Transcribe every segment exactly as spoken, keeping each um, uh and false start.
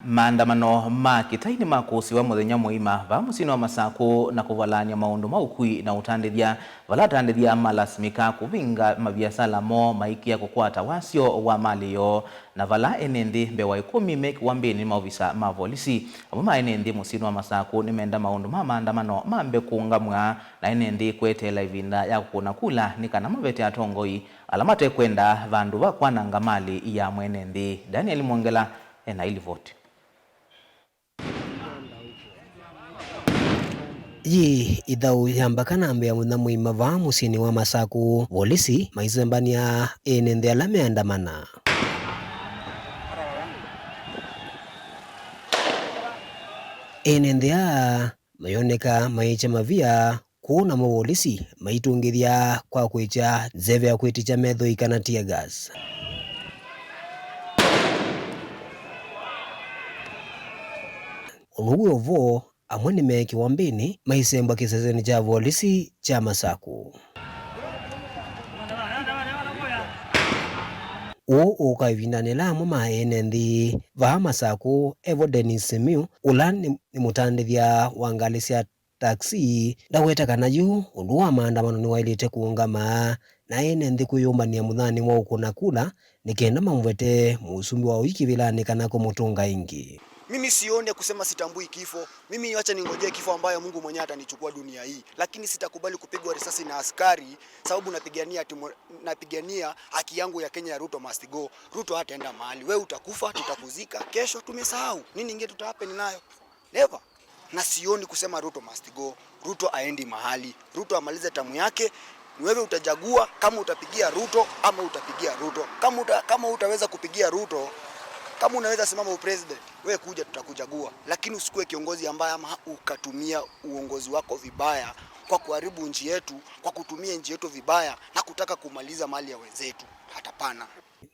Maandamano ma kĩtai nĩmakũsĩwa mũthenya mũima vaa mũsyĩnĩ wa Masakũ na kũvalany'a maũndũ ma ũkui na ũtandĩthya, vala atandĩthya malasimĩka kũvĩnga maviasala moo maikĩa kũkwata wasyo wa malĩ yoo, na vala ene nthĩ mbee wa ĩkũmi me kĩwambĩnĩ nĩ maovisa ma volisi. Amwe ma ene nthĩ mũsyĩnĩ wa Masakũ nĩmenda maũndũ ma maandamano mambe kũũngamw'a, na ene nthĩ kweteela ĩvinda ya kũkũna kula nĩ kana mavete atongoi ala matekwenda vandũ va kwananga malĩ ya mwene nthĩ. Daniel Mwongela ena ilivoti. Yĩ ĩthaũ ya mbaka na mbee ya mũthenya mũima vaa mũsyĩnĩ wa Masakũ, volisi maisembania ene nthĩ ala meandamana. Ene nthĩ aa mayoneka maĩkya mavia kũu, namo volisi maitũngĩthya kwa kwĩkya nzeve ya kwĩtĩkya methoi kana tear gas. Ũndũ wĩ o vo, amwe nĩmeekĩwa mbĩnĩ maisembwa kĩsesenĩ kya volisi kya Masakũ. Ũũ ũũka ĩvindanĩ ĩla amwe ma ene nthĩ vaa Masakũ, evo Dennis Simiu, ũla nĩ, nĩ mũtandĩthya wa ngalĩ sya taxi, ndaweta kana yu ũndũ wa maandamano nĩwaĩlĩte kũũngama na ene nthĩ kwĩyũmbanĩa mũthanĩ wa ũkũna kula nĩ kenda mamũvete mũsumbĩ wa ũi kĩvĩlanĩ kana kũmũtũnga ĩngĩ. Mimi sioni ya kusema sitambui kifo. Mimi wacha ningojee kifo ambayo Mungu mwenyewe atanichukua dunia hii. Lakini sitakubali kupigwa risasi na askari sababu napigania ati mo-, napigania haki yangu ya Kenya ya Ruto must go. Ruto hataenda mahali. Wewe utakufa, tutakuzika. Kesho tumesahau. Nini ingine tutahappen nayo? Never. Na sioni kusema Ruto must go. Ruto aendi mahali. Ruto amalize tamu yake. Ni wewe utajagua kama utapigia Ruto ama utapigia Ruto. Kama uta-, kama utaweza kupigia Ruto, kama unaweza simama upresident, we kuja, tutakuchagua. Lakini usikuwe kiongozi ambaye ama ukatumia uongozi wako vibaya kwa kuharibu nchi yetu, kwa kutumia nchi yetu vibaya na kutaka kumaliza mali ya wenzetu. Hapana.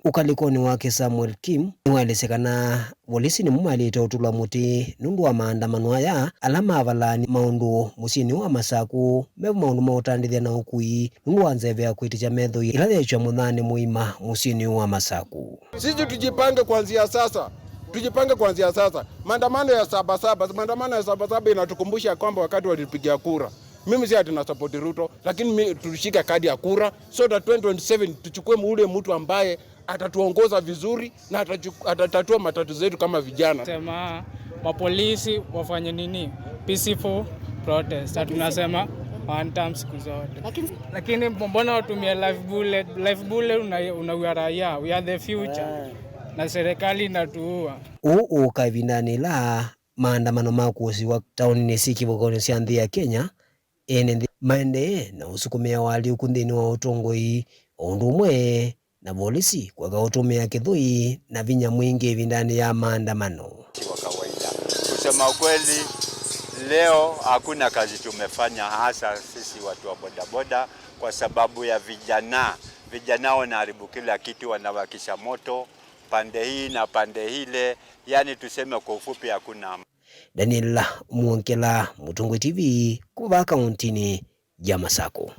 Ũkalĩkonĩ wake, Samuel Kim nĩwaelesya kana volisi nĩmo maĩlĩte ũtũlwa mũtĩ nũndũ wa maandamano aya ala mavalany'a maũndũ mũsyĩnĩ wa Masakũ, me maũndũ ma ũtandĩthya na ũkui nũndũ wa nzeve ya kwĩtĩkya methoi ĩla yeekĩwa mũthanĩ mũima mũsyĩnĩ wa Masakũ. Sisi tujipange kuanzia sasa. Tujipange kuanzia sasa. Maandamano ya Sabasaba, maandamano ya Sabasaba inatukumbusha kwamba wakati walitupigia kura. Mimi si ati na support Ruto, lakini mi, tushike kadi ya kura so that twenty twenty-seven tuchukue ule mtu ambaye atatuongoza vizuri na atachu-, atatatua matatizo yetu kama vijana. Sema mapolisi wafanye nini? Peaceful protest. Na tunasema one term siku zote. Lakini mbona watumie live bullet? Live bullet una-, unaua raia. We are the future. Na serikali inatuua. Ũũ ũũka ĩvindanĩ ĩla maandamano ma kũsiwa taoninĩ syĩ kĩvathũkany'o sya nthĩ ya Kenya, ene nthĩ maendee na ũsukumĩa ũalyũku nthĩnĩ wa ũtongoi, o ũndũ ũmwe na volisi kũeka ũtũmĩa kĩthũi na vinya mwingĩ ĩvindanĩ ya maandamano. Wa kawaida. Kusema ukweli, leo hakuna kazi tumefanya, hasa sisi watu wa bodaboda, kwa sababu ya vijana. Vijana wanaharibu kila kitu, wanawakisha moto pande hii na pande ile, yani tuseme kwa ufupi, hakuna. Daniel Mwongela, Mũtongoi T V, kuma vaa kauntinĩ ya Masakũ.